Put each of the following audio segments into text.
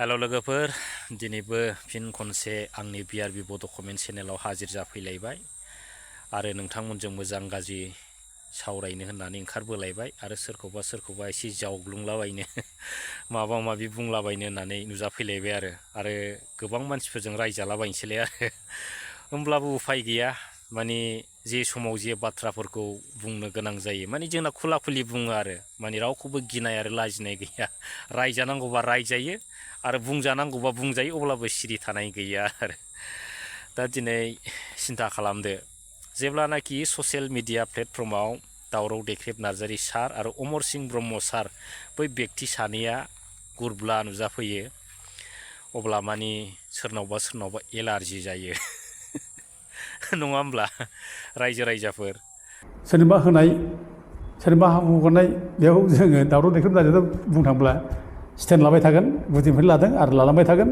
हेल' लोगोफोर दिनैबो फिन खनसे आंनि बिआरबि बड' कमेन्ट चेनेलाव हाजिर जाफैलायबाय आरो नोंथांमोनजों मोजां गाज्रि सावरायनो होननानै ओंखारबोलायबाय आरो सोरखौबा एसे जावग्लुंलाबायनो माबा माबि बुंलाबायनो होननानै नुजाफैलायबाय आरो गोबां मानसिफोरजों रायजालाबायनोसैलाय आरो होमब्लाबो उफाय गैया माने जे समाव जे बाथ्राफोरखौ बुंनो गोनां जायो माने जोंना खुला खुलि बुङो आरो माने रावखौबो गिनाय आरो लाजिनाय गैया रायजानांगौबा रायजायो आरो बुंजानांगौबा बुंजायो अब्लाबो सिरि थानाय गैया आरो दा दिनै सिन्था खालामदो जेब्लानाखि ससियेल मिडिया प्लेटफर्माव दावराव देख्रेब नार्जारि सार आरो अमर सिंह ब्रह्म सार बै बेक्ति सानैया गुरब्ला नुजाफैयो अब्ला माने सोरनावबा एलार्जि जायो नङा होमब्ला रायजो राजाफोर सोरनोबा होनाय सोरनोबा हगारनाय बेयाव जोङो दावराव देख्रेब नार्जारियाव बुंनो थांब्ला स्टेन्ड लाबाय थागोन गुदिनिफ्राय लादों आरो लालांबाय थागोन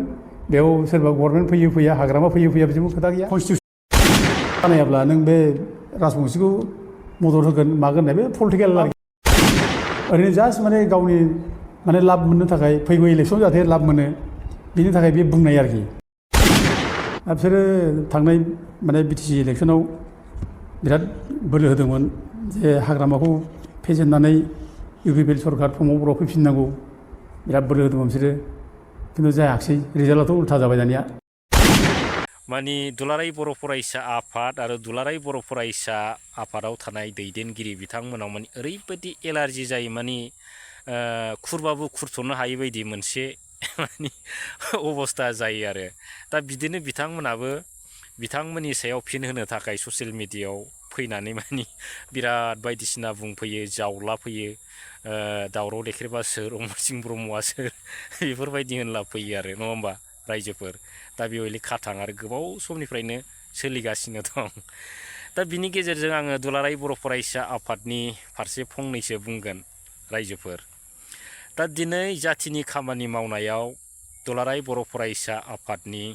बेयाव सोरबा गभर्नमेन्ट फैया हाग्रामा फैया बिदिबो खोथा गैया कनस्टिटिउसन बानायाब्ला नों बे राजबंसिखौ मदद होगोन मागोन होननाय बे पलिटिकेल ओरैनो जास्ट माने गावनि माने लाब मोननो थाखाय फैगौ इलेक्सन जाहाथे लाब मोनो बिनि थाखाय बे बुंनाय आरोखि बिसोरो थांनाय माने बिटिसि इलेक्सनाव बिराद बोलो होदोंमोन जे हाग्रामाखौ फेजेननानै इउपिपिएल सरकार प्रमद बर'आ फैफिननांगौ बिराद बोलो होदोंमोन बिसोरो खिन्थु जायाखिसै रिजाल्टआथ' उल्था जाबाय दानिया माने दुलाराय बर' फरायसा आफाद आरो दुलाराय बर' फरायसा आफादाव थानाय दैदेनगिरि बिथांमोनाव माने ओरैबायदि एलार्जि जायो माने खुरबाबो खुरथ'नो हायै बायदि मोनसे माने अबस्था जायो आरो दा बिदिनो बिथांमोनाबो बिथांमोननि सायाव फिन होनो थाखाय ससियेल मिडियायाव फैनानै माने बिराद बायदिसिना बुंफैयो जावलाफैयो दावराव देख्रेबा सोर अमर सिंह ब्रह्मआ सोर बेफोरबायदि होनला फैयो आरो नङा होमबा रायजोफोर दा बेवहाय खाथां आरो गोबाव समनिफ्रायनो सोलिगासिनो दं दा बिनि गेजेरजों आङो दुलाराय बर' फरायसा आफादनि फारसे फंनैसो बुंगोन रायजोफोर दा दिनै जाथिनि खामानि मावनायाव दुलाराय बर' फरायसा आफादनि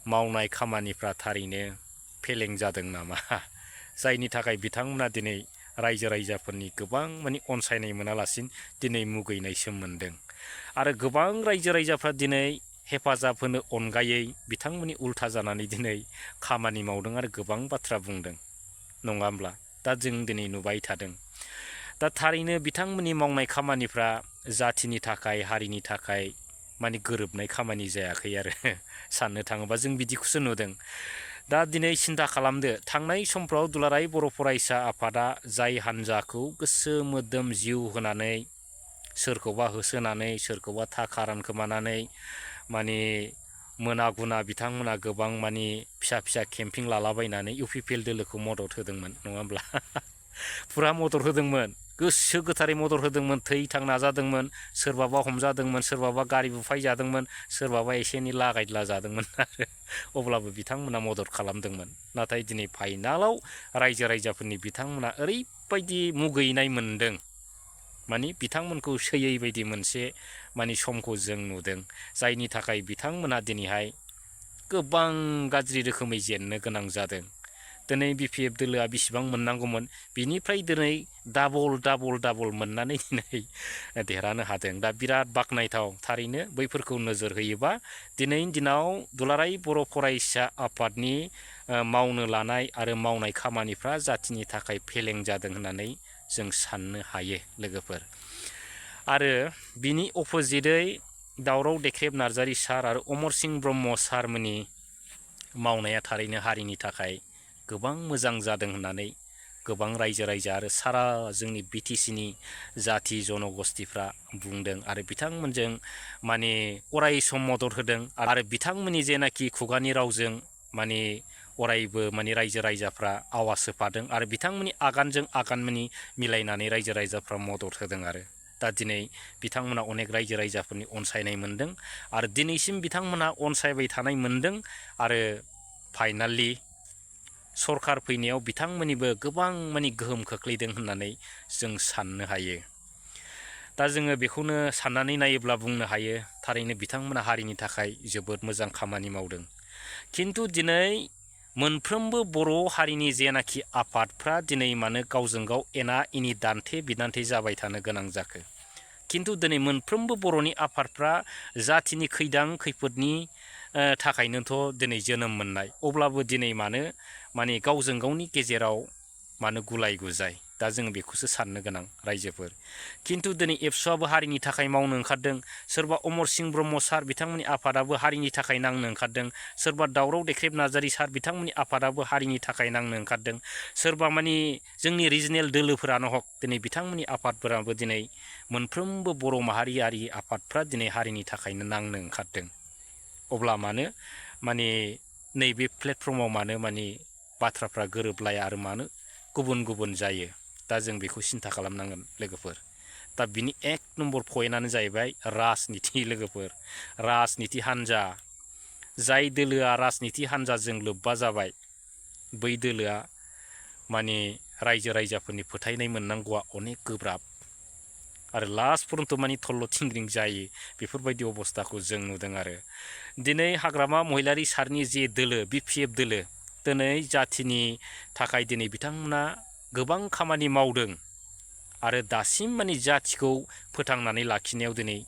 मावनाय खामानिफ्रा थारैनो फेलें जादों नामा जायनि थाखाय बिथांमोना दिनै रायजो राजाफोरनि गोबां माने अनसायनाय मोनालासिनो दिनै मुगैनायसो मोनदों आरो गोबां रायजो राजाफ्रा दिनै हेफाजाब होनो अनगायै बिथांमोननि उल्था जानानै दिनै खामानि मावदों आरो गोबां बाथ्रा बुंदों नङा होमब्ला दा जों दिनै नुबाय थादों दा थारैनो बिथांमोननि मावनाय खामानिफ्रा जाथिनि थाखाय हारिनि थाखाय माने गोरोबनाय खामानि जायाखै आरो साननो थाङोबा जों बिदिखौसो नुदों दा दिनै सिन्था खालामदो थांनाय समफ्राव दुलाराय बर' फरायसा आफादा जाय हान्जाखौ गोसो मोदोम जिउ होनानै सोरखौबा होसोनानै सोरखौबा थाखा रानखोमानानै माने मोना गुना बिथांमोना गोबां माने फिसा केम्पिं लालाबायनानै इउपिपिएल दोलोखौ मदद होदोंमोन नङा होमब्ला फुरा मदद होदोंमोन गोसो गोथारै मदद होदोंमोन थैथां नाजादोंमोन सोरबाबा हमजादोंमोन सोरबाबा गारि बुफायजादोंमोन सोरबाबा एसे एनै लागायद्ला जादोंमोन आरो अब्लाबो बिथांमोना मदद खालामदोंमोन नाथाय दिनै फाइनालाव रायजो राजाफोरनि बिथांमोना ओरैबायदि मुगैनाय मोनदों माने बिथांमोनखौ सैयै बायदि मोनसे माने समखौ जों नुदों जायनि थाखाय बिथांमोना दिनैहाय गोबां गाज्रि रोखोमै जेननो गोनां जादों दिनै बिपिएफ दोलोआ बेसेबां मोननांगौमोन बिनिफ्राय दिनै डाबल मोननानै दिनै देरहानो हादों दा बिराद बाख्नायथाव थारैनो बैफोरखौ नोजोर होयोबा दिनैनि दिनाव दुलाराय बर' फरायसा आफादनि मावनो लानाय आरो मावनाय खामानिफ्रा जाथिनि थाखाय फेलें जादों होननानै जों साननो हायो लोगोफोर आरो बिनि अपोजिटै दावराव देख्रेब नार्जारि सार आरो अमर सिंह ब्रह्म सारमोननि मावनाया थारैनो हारिनि थाखाय गोबां मोजां जादों होननानै गोबां रायजो राजा आरो सारा जोंनि बिटिसिनि जाथि जनगस्थिफ्रा बुंदों आरो बिथांमोनजों माने अराय सम मदद होदों आरो बिथांमोननि जेनाखि खुगानि रावजों माने अरायबो माने रायजो राजाफ्रा आवाज होफादों आरो बिथांमोननि आगानजों आगान माने मिलायनानै रायजो राजाफ्रा मदद होदों आरो दा दिनै बिथांमोना अनेक रायजो राजाफोरनि अनसायनाय मोनदों आरो दिनैसिम बिथांमोना अनसायबाय थानाय मोनदों आरो फाइनालि सरकार फैनायाव बिथांमोननिबो गोबां माने गोहोम खोख्लैदों होननानै जों साननो हायो दा जोङो बेखौनो साननानै नायोब्ला बुंनो हायो थारैनो बिथांमोना हारिनि थाखाय जोबोद मोजां खामानि मावदों खिन्थु दिनै मोनफ्रोमबो बर' हारिनि जेनाखि आफादफ्रा दिनै मानो गावजों गाव एना एनि दान्थे बिदान्थे जाबाय थानो गोनां जाखो खिन्थु दिनै मोनफ्रोमबो बर'नि आफादफ्रा जाथिनि खैदां खैफोदनि थाखायनोथ' दिनै जोनोम मोननाय, अब्लाबो दिनै माने गावजों गावनि गेजेराव मानो गुलाय गुजाय, दा जों बेखौसो साननो गोनां रायजोफोर। खिन्थु दिनै एबसुआबो हारिनि थाखाय मावनो ओंखारदों, सोरबा अमर सिं ब्रह्म सार बिथांमोननि आफादाबो हारिनि थाखाय नांनो ओंखारदों, सोरबा दावराव देख्रेब नार्जारी सार बिथांमोननि आफादाबो हारिनि थाखाय नांनो ओंखारदों, सोरबा माने जोंनि रिजनेल दोलोफोरानो हक दिनै बिथांमोननि आफादफोराबो दिनै मोनफ्रोमबो बर' माहारियारि आफादफ्रा दिनै हारिनि थाखायनो नांनो ओंखारदों। अब्ला माने नैबे प्लेटफर्माव माने बाथ्राफ्रा गोरोबलाया आरो मानो गुबुन गुबुन जायो, दा जों बेखौ सिन्था खालामनांगोन लोगोफोर। दा बिनि 1 नम्बर पइन्टआनो जाहैबाय राजनिति लोगोफोर, राजनिति हान्जा। जाय दोलोआ राजनिति हान्जाजों लोब्बा जाबाय बै दोलोआ माने रायजो राजाफोरनि फोथायनाय मोननांगौआ अनेक गोब्राब आरो लास्ट पर्यन्त माने थल्ल' थिंग्रिं जायो, बेफोरबायदि अबस्थाखौ जों नुदों आरो। दिनै हाग्रामा महिलारि सारनि जे दोलो BPF दोलो, दिनै जाथिनि थाखाय दिनै बिथांमोना गोबां खामानि मावदों आरो दासिम माने जाथिखौ फोथांनानै लाखिनायाव दिनै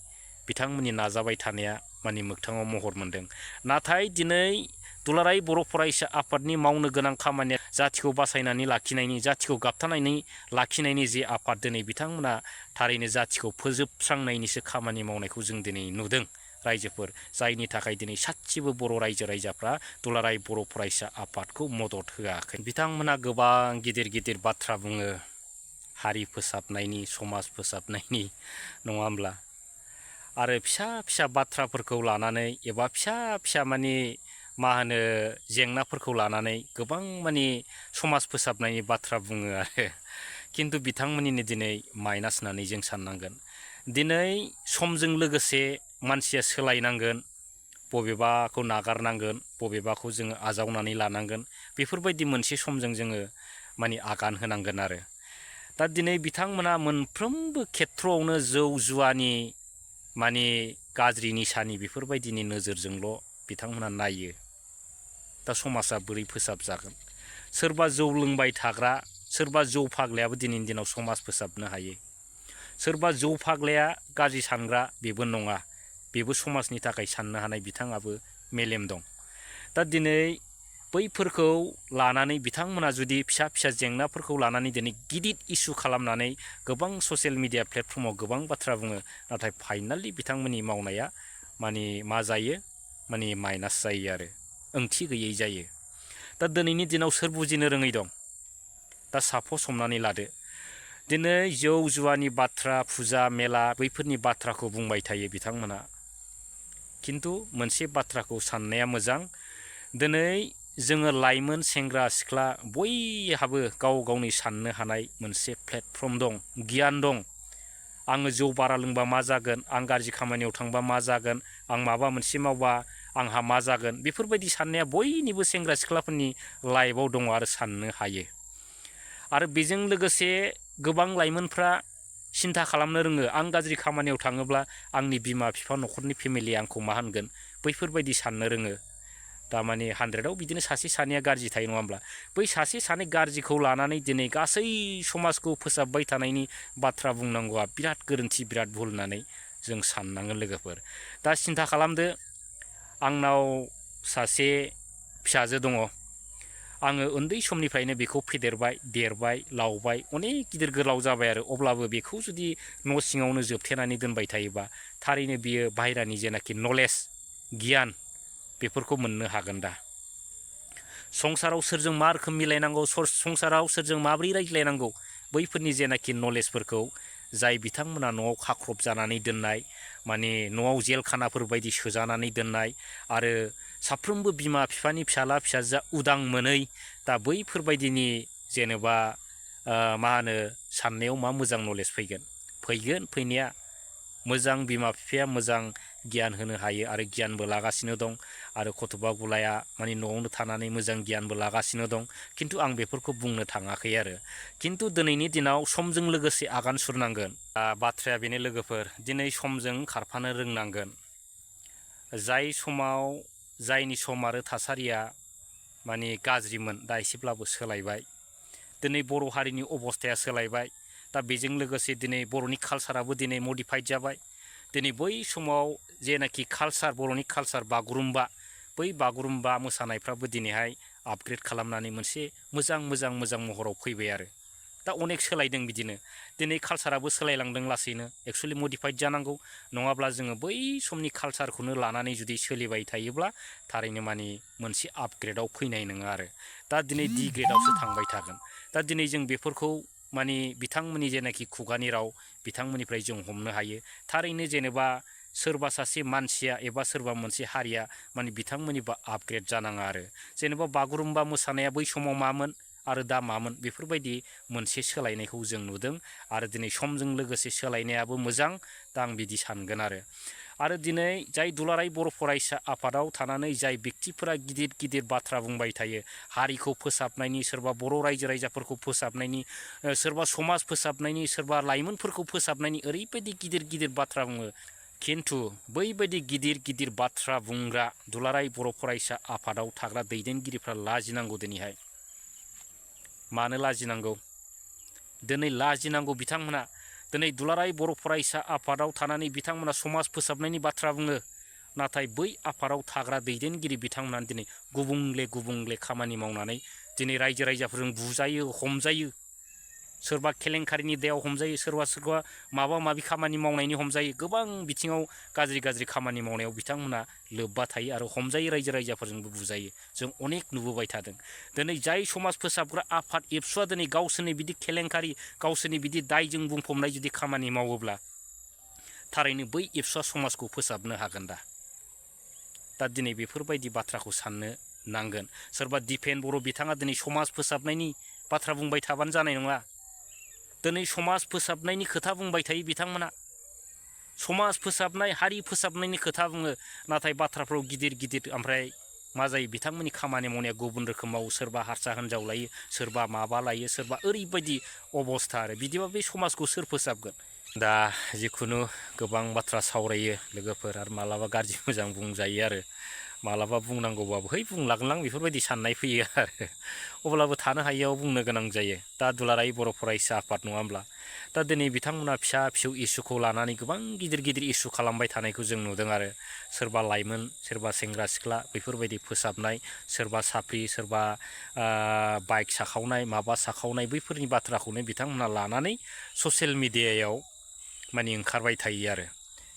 बिथांमोननि नाजाबाय थानाया माने मोगथाङाव महर मोनदों। नाथाय दिनै दुलाराय बर' फरायसा आफादनि मावनो गोनां खामानिया जाथिखौ बासायनानै लाखिनायनि, जाथिखौ गाबथानानै लाखिनायनि जे आफाद, दिनै बिथांमोना थारैनो जाथिखौ फोजोबस्रांनायनिसो खामानि मावनायखौ जों दिनै नुदों रायजोफोर। जायनि थाखाय दिनै सासेबो बर' रायजो राजाफ्रा दुलाराय बर' फरायसा आफादखौ मदद होआखै। बिथांमोना गोबां गिदिर गिदिर बाथ्रा बुङो हारि फोसाबनायनि, समाज फोसाबनायनि, नङा होमब्ला? आरो फिसा फिसा बाथ्राफोरखौ लानानै एबा फिसा फिसा माने जेंनाफोरखौ लानानै गोबां माने समाज फोसाबनायनि बाथ्रा बुङो आरो। खिन्थु बिथांमोननिनो दिनै माइनास होननानै जों साननांगोन। दिनै समजों लोगोसे मानसिया सोलायनांगोन, बबेबाखौ नागारनांगोन, बबेबाखौ जोङो आजावनानै लानांगोन, बेफोरबायदि मोनसे समजों जोङो माने आगान होनांगोन आरो। दा दिनै बिथांमोना मोनफ्रोमबो खेथ्रआवनो जौ जुवानि माने गाज्रि निसानि बेफोरबायदिनि नोजोरजोंल' बिथांमोना नायो। दा समाजा बोरै फोसाबजागोन? सोरबा जौ लोंबाय थाग्रा, सोरबा जौ फाग्लायाबो दिनैनि दिनाव समाज फोसाबनो हायो। सोरबा जौ फाग्लाया गाज्रि सानग्रा बेबो नङा, बेबो समाजनि थाखाय साननो हानाय बिथाङाबो मेलेम दं। दा दिनै बैफोरखौ लानानै बिथांमोना जुदि फिसा फिसा जेंनाफोरखौ लानानै दिनै गिदिर इस्यु खालामनानै गोबां ससियेल मिडिया प्लेटफर्माव गोबां बाथ्रा बुङो, नाथाय फाइनालि बिथांमोननि मावनाया माने मा जायो, माने माइनास जायो आरो ओंथि गैयै जायो। दा दिनैनि दिनाव सोर बुजिनो रोङै दं? दा सापस हमनानै लादो, दिनै जौ जुवानि बाथ्रा, फुजा मेला बैफोरनि बाथ्राखौ बुंबाय थायो बिथांमोना। खिन्थु मोनसे बाथ्राखौ साननाया मोजां, दिनै जोङो लाइमोन सेंग्रा सिख्ला बयहाबो गाव गावनि साननो हानाय मोनसे प्लेटफर्म दं, गियान दं। आङो जौ बारा लोंबा मा जागोन, आं गाज्रि खामानियाव थांबा मा जागोन, आं माबा मोनसे मावबा आंहा मा जागोन, बेफोरबायदि साननाया बयनिबो सेंग्रा सिख्लाफोरनि लाइफआव दङ आरो साननो हायो। आरो बेजों लोगोसे गोबां लाइमोनफ्रा सिन्था खालामनो रोङो, आं गाज्रि खामानियाव थाङोब्ला आंनि बिमा बिफा न'खरनि फेमिलिया आंखौ मा होनगोन, बैफोरबायदि साननो रोङो। दामाने 100आव बिदिनो सासे सानैया गाज्रि थायो, नङा होमब्ला? बै सासे सानै गाज्रिखौ लानानै दिनै गासै समाजखौ फोसाबबाय थानायनि बाथ्रा बुंनांगौआ बिराद गोरोन्थि, बिराद भुल होननानै जों साननांगोन लोगोफोर। दा सिन्था खालामदो, आंनाव सासे फिसाजो दङ, आङो उन्दै समनिफ्रायनो बेखौ फेदेरबाय, देरबाय, लावबाय, अनेक गिदिर गोलाव जाबाय आरो अब्लाबो बेखौ जुदि न' सिङावनो जोबथेनानै दोनबाय थायोबा थारैनो बियो बाहेरानि जेनाखि नलेज, गियान, बेफोरखौ मोननो हागोन दा? संसाराव सोरजों मा रोखोम मिलायनांगौ, संसाराव सोरजों माबोरै रायज्लायनांगौ, बैफोरनि जेनाखि नलेजफोरखौ जाय बिथांमोना न'आव खाख्रब जानानै दोननाय, माने न'आव जेल खानाफोर बायदि सोजानानै दोननाय आरो साफ्रोमबो बिमा बिफानि फिसाला फिसाजोआ उदां मोनै, दा बैफोरबायदिनि जेनेबा साननायाव मा मोजां नलेज फैगोन? फैनाया मोजां बिमा बिफाया मोजां गियान होनो हायो आरो गियानबो लागासिनो दं आरो गथ'बा गुलाया माने न'आवनो थानानै मोजां गियानबो लागासिनो दं। खिन्थु आं बेफोरखौ बुंनो थाङाखै आरो। खिन्थु दिनैनि दिनाव समजों लोगोसे आगान सुरनांगोन। बाथ्राया बेनो लोगोफोर, दिनै समजों खारफानो रोंनांगोन। जाय समाव जायनि सम आरो थासारिया माने गाज्रिमोन, दा एसेब्लाबो सोलायबाय। दिनै बर' हारिनि अबस्थाया सोलायबाय। दा बेजों लोगोसे दिनै बर'नि कालसाराबो दिनै मडिफाइड जाबाय। दिनै बै समाव जेनाखि कालसार बर'नि कालसार बागुरुम्बा बै बागुरुम्बा मोसानायफ्राबो दिनैहाय आपग्रेड खालामनानै मोनसे मोजां महराव फैबाय आरो दा अनेक सोलायदों बिदिनो दिनै कालसाराबो सोलायलांदों लासैनो एक्सुवेलि मडिफाइड जानांगौ नङाब्ला जोङो बै समनि कालसारखौनो लानानै जुदि सोलिबाय थायोब्ला थारैनो माने मोनसे आपग्रेडाव फैनाय नङा आरो दा दिनै डिग्रेडावसो थांबाय थागोन दा दिनै जों बेफोरखौ माने बिथांमोननि जेनाखि खुगानि राव बिथांमोननिफ्राय जों हमनो हायो थारैनो जेनेबा सोरबा सासे मानसिया एबा सोरबा मोनसे हारिया माने बिथांमोननिबा आपग्रेड जानाङा आरो जेनेबा बागुरुम्बा मोसानाया बै समाव मामोन आरो दा मामोन बेफोरबायदि मोनसे सोलायनायखौ जों नुदों आरो दिनै समजों लोगोसे सोलायनायाबो मोजां दा आं बिदि सानगोन आरो दिनै जाय दुलाराय बर' फरायसा आफादाव थानानै जाय बेक्तिफोरा गिदिर गिदिर बाथ्रा बुंबाय थायो हारिखौ फोसाबनायनि सोरबा बर' रायजो राजाफोरखौ फोसाबनायनि सोरबा समाज फोसाबनायनि सोरबा लाइमोनफोरखौ फोसाबनायनि ओरैबायदि गिदिर गिदिर बाथ्रा बुङो खिन्थु बैबायदि गिदिर गिदिर बाथ्रा बुंग्रा दुलाराय बर' फरायसा आफादाव थाग्रा दैदेनगिरिफ्रा लाजिनांगौ दिनैहाय मानो लाजिनांगौ दिनै लाजिनांगौ बिथांमोना दिनै दुलाराय बर' फरायसा आफादाव थानानै बिथांमोना समाज फोसाबनायनि बाथ्रा बुङो नाथाय बै आफादाव थाग्रा दैदेनगिरि बिथांमोना दिनै गुबुंले खामानि मावनानै दिनै रायजो राजाफोरजों बुजायो हमजायो सोरबा केलेंकारिनि दायाव हमजायो सोरबा माबा माबि खामानि मावनायनि हमजायो गोबां बिथिङाव गाज्रि खामानि मावनायाव बिथांमोना लोब्बा थायो आरो हमजायो रायजो राजाफोरजोंबो बुजायो जों अनेक नुबोबाय थादों दिनै जाय समाज फोसाबग्रा आफाद एबसुआ दिनै गावसोरनि बिदि केलेंकारि गावसोरनि बिदि दायजों बुंफबनाय जुदि खामानि मावोब्ला थारैनो बै एबसुआ समाजखौ फोसाबनो हागोन दा दिनै बेफोरबायदि बाथ्राखौ साननो नांगोन सोरबा दिपेन बर' बिथाङा दिनै समाज फोसाबनायनि बाथ्रा बुंबाय थाबानो जानाय नङा दिनै समाज फोसाबनायनि खोथा बुंबाय थायो बिथांमोना समाज फोसाबनाय हारि फोसाबनायनि खोथा बुङो नाथाय बाथ्राफ्राव गिदिर ओमफ्राय मा जायो बिथांमोननि खामानि मावनाया गुबुन रोखोमाव सोरबा हारसा हिनजाव लायो सोरबा माबा लायो सोरबा ओरैबायदि अबस्था आरो बिदिबा बे समाजखौ सोर फोसाबगोन दा जिखुनु गोबां बाथ्रा सावरायो लोगोफोर आरो मालाबा गाज्रि मोजां बुंजायो आरो मालाबा बुंनांगौबाबो है बुंलागोनलां बेफोरबायदि साननाय फैयो आरो अब्लाबो थानो हायियाव बुंनो गोनां जायो दा दुलाराय बर' फरायसा आफाद नङा होमब्ला दा दिनै बिथांमोना फिसा फिसौ इसुखौ लानानै गोबां गिदिर इसु खालामबाय थानायखौ जों नुदों आरो सोरबा लाइमोन सोरबा सेंग्रा सिख्ला बेफोरबायदि फोसाबनाय सोरबा साख्रि सोरबा बाइक साखावनाय माबा साखावनाय बैफोरनि बाथ्राखौनो बिथांमोना लानानै ससियेल मिडियायाव माने ओंखारबाय थायो आरो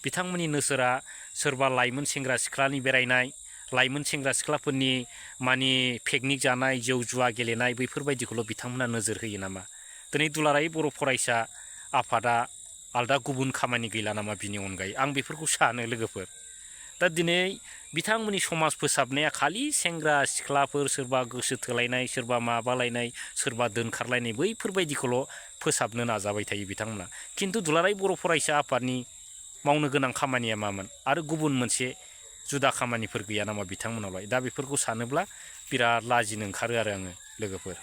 बिथांमोननि नोजोरा सोरबा लाइमोन सेंग्रा सिख्लानि बेरायनाय लाइमोन सेंग्रा सिख्लाफोरनि माने पिकनिक जानाय जौ जुवा गेलेनाय बैफोरबायदिखौल' बिथांमोना नोजोर होयो नामा दिनै दुलाराय बर' फरायसा आफादा आलदा गुबुन खामानि गैला नामा बिनि अनगायै आं बेफोरखौ सानो लोगोफोर दा दिनै बिथांमोननि समाज फोसाबनाया खालि सेंग्रा सिख्लाफोर सोरबा गोसो थोलायनाय सोरबा माबालायनाय सोरबा दोनखारलायनाय बैफोरबायदिखौल' फोसाबनो नाजाबाय थायो बिथांमोना खिन्थु दुलाराय बर' फरायसा आफादनि मावनो गोनां खामानिया मामोन आरो गुबुन मोनसे जुदा खामानिफोर गैया नामा बिथांमोनावलाय दा बेफोरखौ सानोब्ला बिराद लाजिनो ओंखारो आरो आङो लोगोफोर